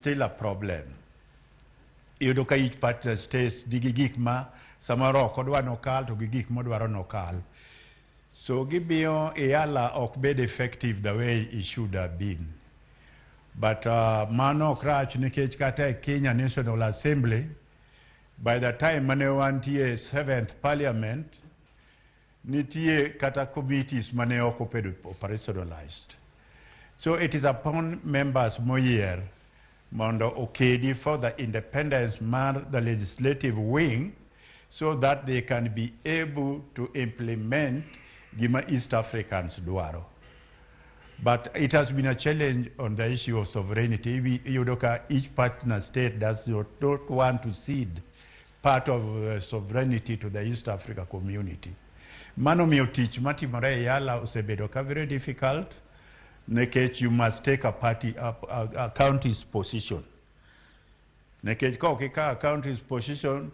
Still a problem. Iyudo ka each partner states nigi gik ma samoro ok odwa nokal to gi gik modwaro nokal. So gimiyo EALA ok bed effective the way it should have been. But mano ok rach nikech kata e Kenya National Assembly, by the time mane wantie seventh parliament, nitie kata committees mane ok obedo operationalized. So it is upon members moyier mondo okedi for the independence mar the legislative wing so that they can be able to implement gima East Africans dwaro. But it has been a challenge on the issue of sovereignty. Iyudo ka each partner state does not want to cede part of sovereignty to the East Africa Community. Mano miyo tich matimore e EALA osebedo ka very difficult nikech you must take a country's position. Nikech ka ok ikawo a country's position,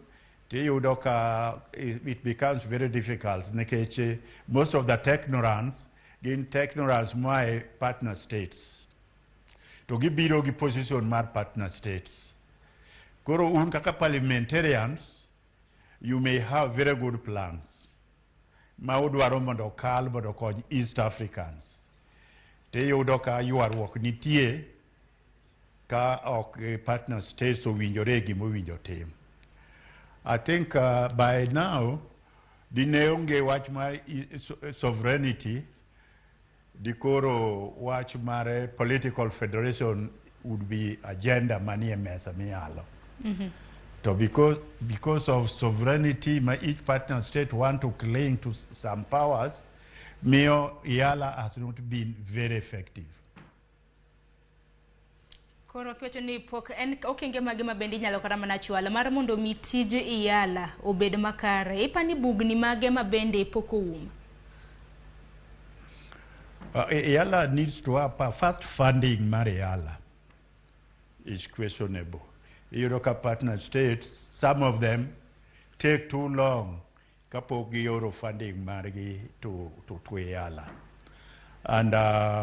tiyudo ka it becomes very difficult nikech most of the technocrats gin technocrats moa e partner states. To gibiro gi position mar partner states. Koro un kaka parliamentarians, you may have very good plans ma udwaro mondo okal mondo okony East Africans. Tiyudo ka ywaruok nitie ka ok partner states owinjore e gima owinjo tim. I think by now dine onge wach mar sovereignty, dikoro wach mar political federation would be agenda manie mesa miyalo. To because of sovereignty ma each partner state want to cling to some powers, miyo EALA has not been very effective. Koro kiwacho ni pok en okenge mage ma bende inyalo kata mana chwalo mar mondo mi tij EALA obed makare, ipani bugni mage ma bende pok oum? EALA needs to have first funding mar EALA is questionable. Iyudo ka partner states, some of them take too long kapok gioro funding margi to EALA. And